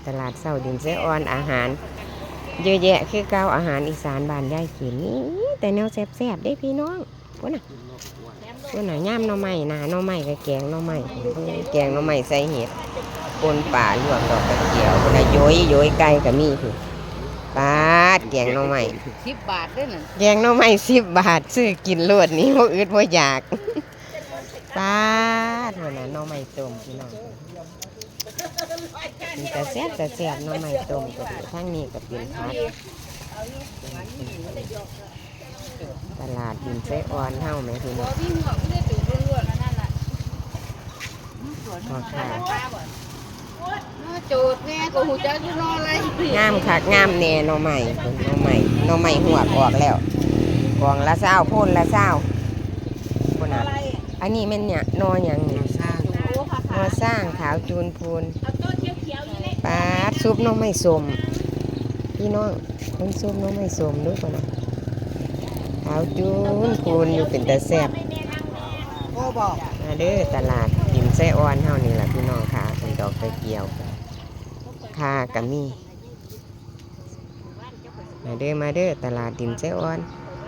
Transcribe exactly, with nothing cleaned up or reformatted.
ตลาดเช้าดินไซอ่อน อาหาร เยอะแยะคือเก่า อาหารอีสานบ้านยายเข็ม มีแต่แนวแซ่บๆเด้พี่น้อง พุ้นน่ะ พุ้นน่ะ ยามหน่อไม้นะ หน่อไม้ก็แกงหน่อไม้ แกงหน่อไม้ใส่เห็ด ป่นปลา ลวกดอกกระเจียว พุ้นน่ะ โยย โยยไก่ก็มีพุ้น ปาด แกงหน่อไม้ สิบบาทเด้อนั่น แกงหน่อไม้สิบบาท ซื้อกินโลดนี่ บ่อึดบ่อยาก ปาด พุ้นน่ะ หน่อไม้ต้มพี่น้อง มันก็แซ่บ แต่แซ่บ หน่อไม้ต้มก็ดี ทางนี้ก็เป็นผัก ตลาดดินไซอ่อนเฮาแหมพี่น้อง พ่อค้า โจทย์แน่ก็ฮู้จักอยู่เนาะ อะไร งามคักงามแน่ หน่อไม้ หน่อไม้ หน่อไม้หวกออกแล้ว กล่องละซาว โพนละซาว พุ้นน่ะ อันนี้แม่นเนี่ย หน่อหยังนี่ หน่อซ่าง หน่อซ่าง ขาวจูนพูน ปาด ซุปหน่อไม้ส้ม พี่น้อง เบิ่งซุปหน่อไม้ส้มดูพุ้นน่ะ ขาวจูนพูนอยู่ เป็นตาแซ่บ มาเด้อ ตลาดดินไซอ่อนเฮานี่ล่ะพี่น้องค่ะ เป็นดอกกระเจียว ข่าก็มี มาเด้อ มาเด้อ ตลาดดินไซอ่อน